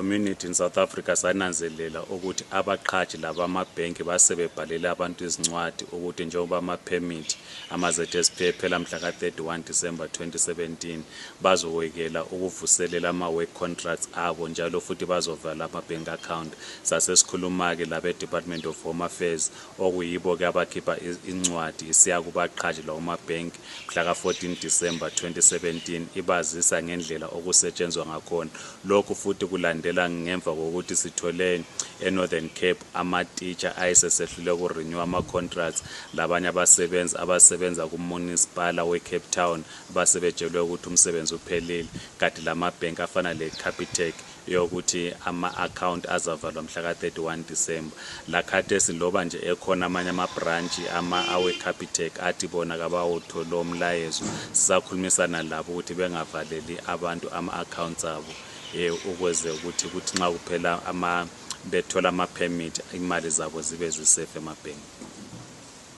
Community in South Africa sananzelela ukuthi abaqhatshi laba amabhenki basebebhalele abantu izincwadi ukuthi njengoba ama-permit ama-ZSP phela mhla ka-31 December 2017 bazokwekela ukuvuselela ama-work contracts abo njalo futhi bazovala ama-bank account. Sasesikhuluma-ke labe-Department of Home Affairs okuyibo-ke abakhipha incwadi isiya kubaqhatshi lawo amabhenki mhla ka-14 December 2017 ibazisa ngendlela okusetshenzwa ngakhona. Lokhu futhi kulandela ngemva kokuthi sithole eNorthern Cape ama-teacher ayesesehlule ku-renew ama-contracts labanye abasebenza ku-municipal we-Cape Town basebetshelwe ukuthi umsebenzi uphelile kanti lama-bank afana le-Capitec yokuthi ama-account azavalwa mhla ka-31 December. Lakhathesi loba nje ekhona amanye ama-branch awe-Capitec athi bona kabawuthola umlayezo sisakhulumisana labo ukuthi bengavaleli abantu ama-accounts abo ukweze ukuthi nxa kuphela bethola ama-permit imali zabo zibe zisefe emabhenki.